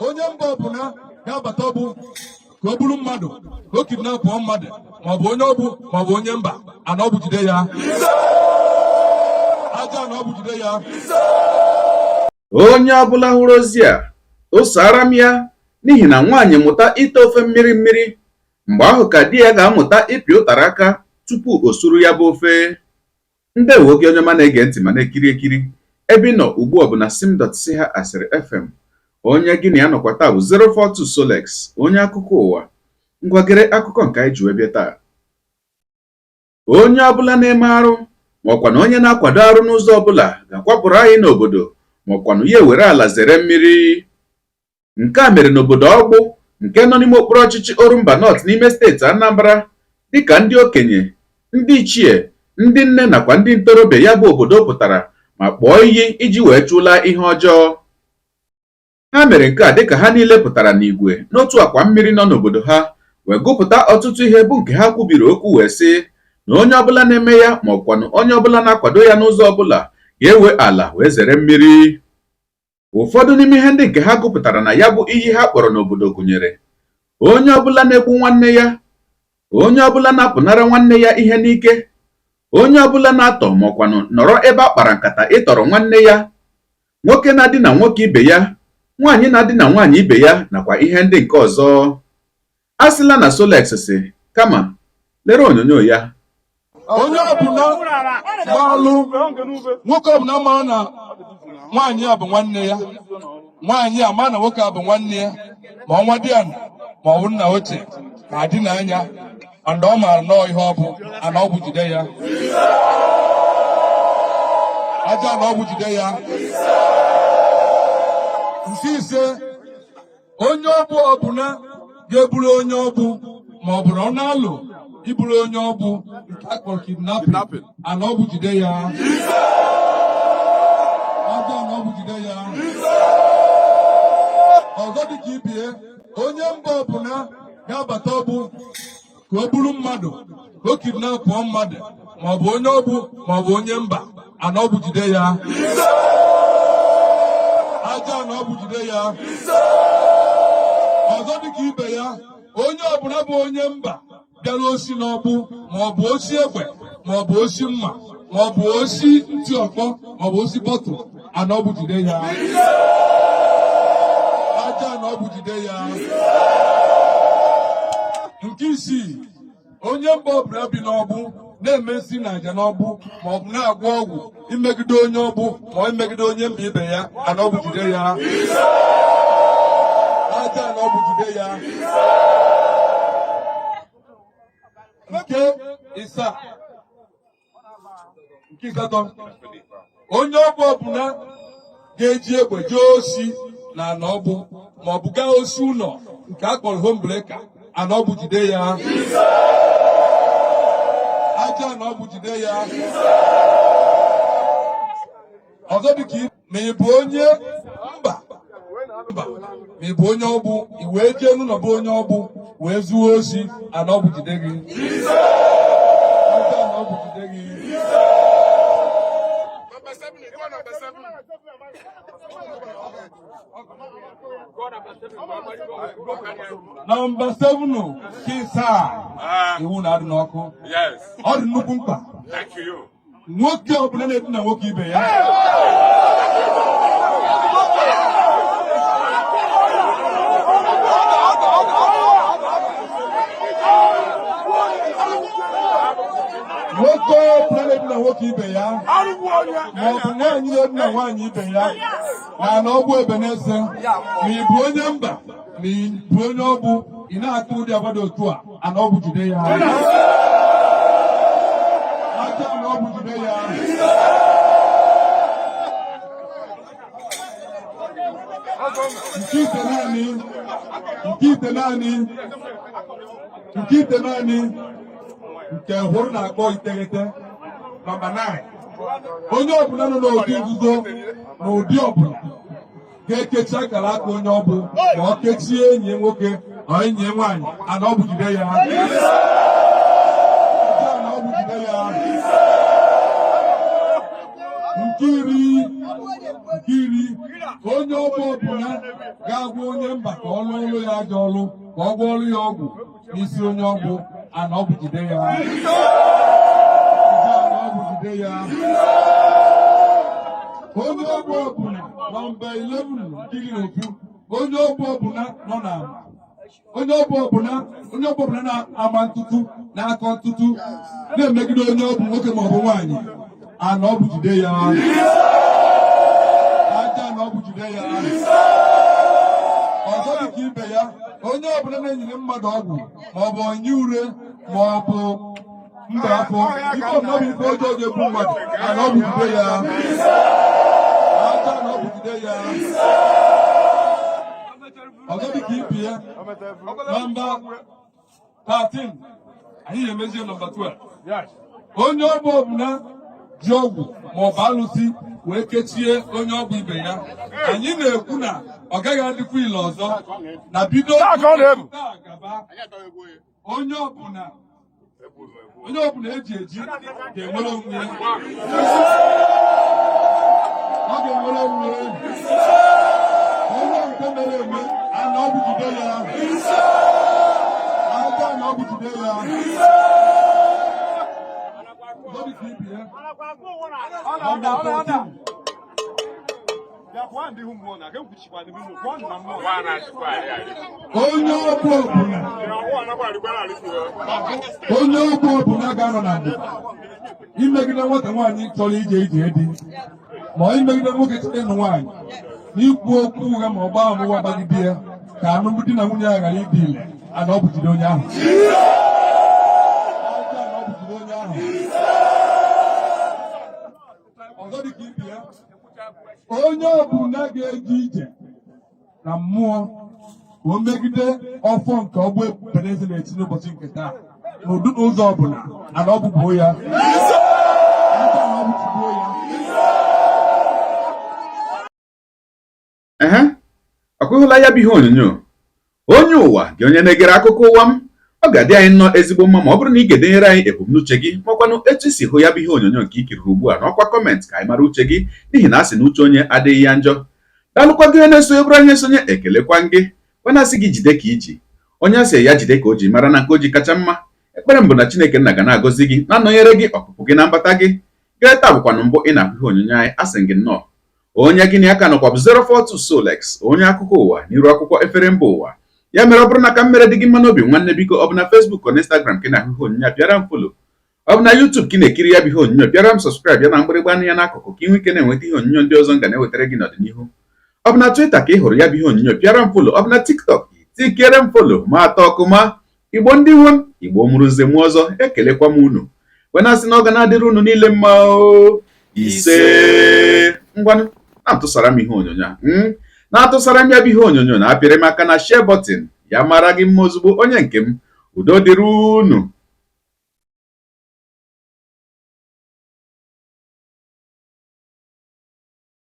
Onye mba ọbụla ga-abata Ọgbụ ka o buru mmadụ, ka o kidnapụọ mmadụ, maọbụ onye Ọgbụ maọbụ onye mba, ana Ọgbụ jide ya, aja ana Ọgbụ jide ya. Onye ọbụla hụrụ ozi a tụsara m ya, n'ihi na nwaanyị mụta ite ofe mmiri mmiri, mgbe ahụ ka di ya ga-amụta ịpị ụtara aka tupu o suru ya bụ ofe. Ndewo gị onye ọma na-ege ntị ma na-ekiri ekiri. Ebe ị nọ ugbu a bụ na sim.si ha asịrị FM. Onye gị na ya nọkwa taa bụ 042 Solex, onye akụkọ ụwa. Ngwa, gere akụkọ nke anyị ji wee bịa taa. Onye ọbụla na-eme arụ ma ọkwanụ onye na-akwado arụ n'ụzọ ọbụla ga-akwapụrụ anyị n'obodo, ma ọkwanụ ya ewere ala zere mmiri. Nke a mere n'obodo Ọgbụ nke nọ n'ime okpuru ọchịchị Orumba North n'ime steeti Anambra, dịka ndị okenye, ndị ichie, ndị nne nakwa ndị ntorobịa ya bụ obodo pụtara ma kpọọ iyi iji wee chụlaa ihe ọjọọ. Ha mere nke a dịka ha niile pụtara n'igwe n'otu akwa mmiri nọ n'obodo ha wee gụpụta ọtụtụ ihe bụ nke ha kwubiri okwu wee sị na onye ọbụla na-eme ya ma ọkwanụ onye ọbụla na-akwado ya n'ụzọ ọbụla ga-ewe ala wee zere mmiri. Ụfọdụ n'ime ihe ndị nke ha gụpụtara na ya bụ iyi ha kpọrọ n'obodo gụnyere: onye ọbụla na-egbu nwanne ya, onye ọbụla na-apụnara nwanne ya ihe n'ike, onye ọbụla na-atọ ma ọkwanụ nọrọ ebe a kpara nkata ịtọrọ nwanne ya, nwoke na-adina nwoke ibe ya, nwaanyị na-adina nwaanyị ibe ya, nakwa ihe ndị nke ọzọ. A sịla na Solex sị, kama lere onyonyo ya. Onye ọbụla maalụ, nwoke ọbụla mara na nwaanyị a bụ nwanne ya, nwaanyị a ma na nwoke a bụ nwanne ya, ma ọnwa di ya ma ọ bụ nna ochie ma dị n'anya and ọ maara nọọ ihe ọ bụ, ana Ọgbụ jide ya, aja ana Ọgbụ jide ya. Nke ise, onye Ọgbụ ọbụla ga-eburu onye Ọgbụ ma ọ bụ na ọ na-alụ iburu onye Ọgbụ, nke a kpọrọ kidnapping, ana Ọgbụ jide ya, aja ana Ọgbụ jide ya. Ọzọ dịka ibie, onye mba ọbụla ga-abata Ọgbụ ka o buru mmadụ, ka o kidnapụọ mmadụ, ma ọ bụ onye Ọgbụ ma ọ bụ onye mba, ana Ọgbụ jide ya, aja ana Ọgbụ jide ya. Ọzọ dịka ibe ya, onye ọbụla bụ onye mba bịara osi n'Ọgbụ, ma ọ bụ osi egbe, ma ọ bụ osi mma, ma ọ bụ osi ntị ọkpọ, ma ọ bụ osi bottle, ana Ọgbụ jide ya, aja ana Ọgbụ jide ya. Nke isii, onye mba ọbụla bi n'Ọgbụ na-eme nsi na aja n'Ọgbụ, ma ọ bụ na-agwọ ọgwụ imegide onye Ọgbụ ma ọ imegide onye mba ibe ya, ana Ọgbụ jide ya, aja ana Ọgbụ jide ya. Nke ịsaa, nke ịsatọ, onye Ọgbụ ọbụla ga-eji egbe jee osi na ana Ọgbụ ma ọ bụ gaa osi ụlọ, nke a kpọrọ home breaker, ana Ọgbụ jide ya, aja ana Ọgbụ jide ya. Ọzọ dịka, ma ị bụ onye mba mba ma ị bụ onye Ọgbụ, i wee jee n'ụlọ bụ onye Ọgbụ wee zuo osi, ana Ọgbụ jide gị, aja ana Ọgbụ jide gị. Nọmba 7, nke ịsaa, iwu na-adị n'ọkụ, ọ dị nnukwu mkpa. Nwoke ọbụla na-edina nwoke ibe ya, nwoke ọbụla na-edina nwoke ibe ya, ma ọ bụ nwaanyị na-edina nwaanyị ibe ya na ana Ọgbụ Ebeneze, ma ị bụ onye mba ma ị bụ onye Ọgbụ, ị na-akpa ụdị agwa dị otu a, ana Ọgbụ jide ya, aja ana Ọgbụ jide ya. Nke ite naanị, nke ite naanị, nke ite naanị, nke hụrụ na-akpọ iteghete, nọmba 9, onye ọbụla nọ n'otu nzuzo na ụdị ọbụla ga-ekechi akara aka onye Ọgbụ, ma ọ kechie enyi ya nwoke ma enyi ya nwaanyị, ana Ọgbụ jide ya, ana Ọgbụ jide ya. Nke iri. Nke 10, onye ọgbụ ọbụla ga-agwa onye mba ka ọ lụọ ọlụ ya ajọ ọlụ, ka ọ gwọọlụ ya ọgwụ n'isi onye ọgbụ, ana ọgbụ jide ya. Ana ọgbụ jide ya. Onye ọgbụ ọbụla, nọmba 11, nke 11, onye ọgbụ ọbụla nọ n'ama, onye ọgbụ ọbụla na-ama ntụtụ, na-akọ ntụtụ, na-emegide onye ọbụ, nwoke maọbụ nwaanyị, ana ọgbụ jide ya. Aja na ọgbụ jide ya. Ọzọ dịka ibe ya, onye ọbụla na-enyere mmadụ ọgwụ maọbụ onye ure maọbụ mba afọ, ife ọbụla bụ ife ọjọọ ga-egbu mmadụ, ana ọgbụ jide ya. Aja na ọgbụ jide ya. Ọzọ dịka ibe ya, nọmba 13, anyị ga-emezie nọmba 12, onye ọgbụ ọbụla ji ọgwụ maọbụ alụsị wee kechie onye ọgbụ ibe ya, anyị na-ekwu na ọ gaghị adịkwa ile ọzọ na bido Taa ka ọ na-ebu. taa gaba, onye ọbụla eji eji ga-enwere onwe ya. Ọ ga-enwere onwe ya. Onye nke mere eme, ana ọgwụ jide ya. Aka na ọgwụ jide ya. Ọzọ dị ka ibe ya, nọmba 14. Onye ọgbụ ọbụla ga-anọ na ndịda imegide nwata nwaanyị chọrọ ije ije dị, ma ọ imegide nwoke chọrọ ịnụ nwaanyị, n'ikwu okwu ụgha ma ọ gbaa ọmụwa gbagide ya ka alụmdi na nwunye ya ghara ịdị ile, ana ọ bụ jide onye ahụ. Aja na ọ bụ jide onye ahụ. Ọzọ dị ka ibe ya, onye ọbụla ga-eje ije na mmụọ ka o megide ọfọ nke ọgbụ Ebeneze na-eti n'ụbọchị nke taa n'ụdị n'ụzọ ọbụla, ana ọ bụgbuo ya. Aja na ọ bụgbuo ya. Ehe, ọkwa ịhụla ya bụ ihe onyonyo? Onye ụwa gị, onye na-egere akụkọ ụwa m, ọ ga-adị anyị nnọọ ezigbo mma ma ọ bụrụ na ị ga-edenyere anyị ebumnuche gị makwanụ etu isi hụ ya bụ ihe onyonyo nke i kiriri ugbu a n'ọkwa comment, ka anyị mara uche gị, n'ihi na a sị na uche onye adịghị ya njọ. Daalụkwa gị onye na-esonye bụrụ anyị esonye. Ekelekwa gị, kwanasị gị jide ka iji. Onye asị ya jide ka o ji mara na nke o ji kacha mma. Ekpere m bụ na Chineke nna ga na-agọzi gị, na-anọnyere gị, ọpụpụ gị na mbata gị. Gee, taa bụkwanụ mbụ ị na-ahụ ihe onyonyo anyị, asị gị nnọọ. Onye gị na ya ka nọkwa bụ 042 Solex, onye akụkọ ụwa n'iru akwụkwọ efere mba ụwa. Ya mere, ọ bụrụ na ka m mere dị gị mma n'obi, nwanne, biko, ọ bụ na Facebook ọ na Instagram ka ị na-ahụ ihe onyonyo a, pịara m follow. Ọ bụ na YouTube ka ị na-ekiri ya bụ ihe onyonyo, pịara m subscribe ya na mgbịrịgba anụ ya n'akụkụ, ka ị nwee ike na-enweta ihe onyonyo ndị ọzọ m ga na-ewetara gị n'ọdịnihu. Ọ bụ na Twitter ka ị hụrụ ya bụ ihe onyonyo, pịara m follow. Ọ bụ na TikTok, tikere m follow ma atọ ọkụma. Igbo ndị nwe m, Igbo mụrụ nze mụọ ọzọ, ekelekwa m unu wee na-asị na ọ ga na-adịrị unu niile mma o. Ise. Ngwanụ, na-atụsara m ihe onyonyo a, na-atụsara m ya bụ ihe onyonyo, na-apịrị m aka na share button. Ya mara gị mma ozugbo, onye nke m. Udo dịrị unu.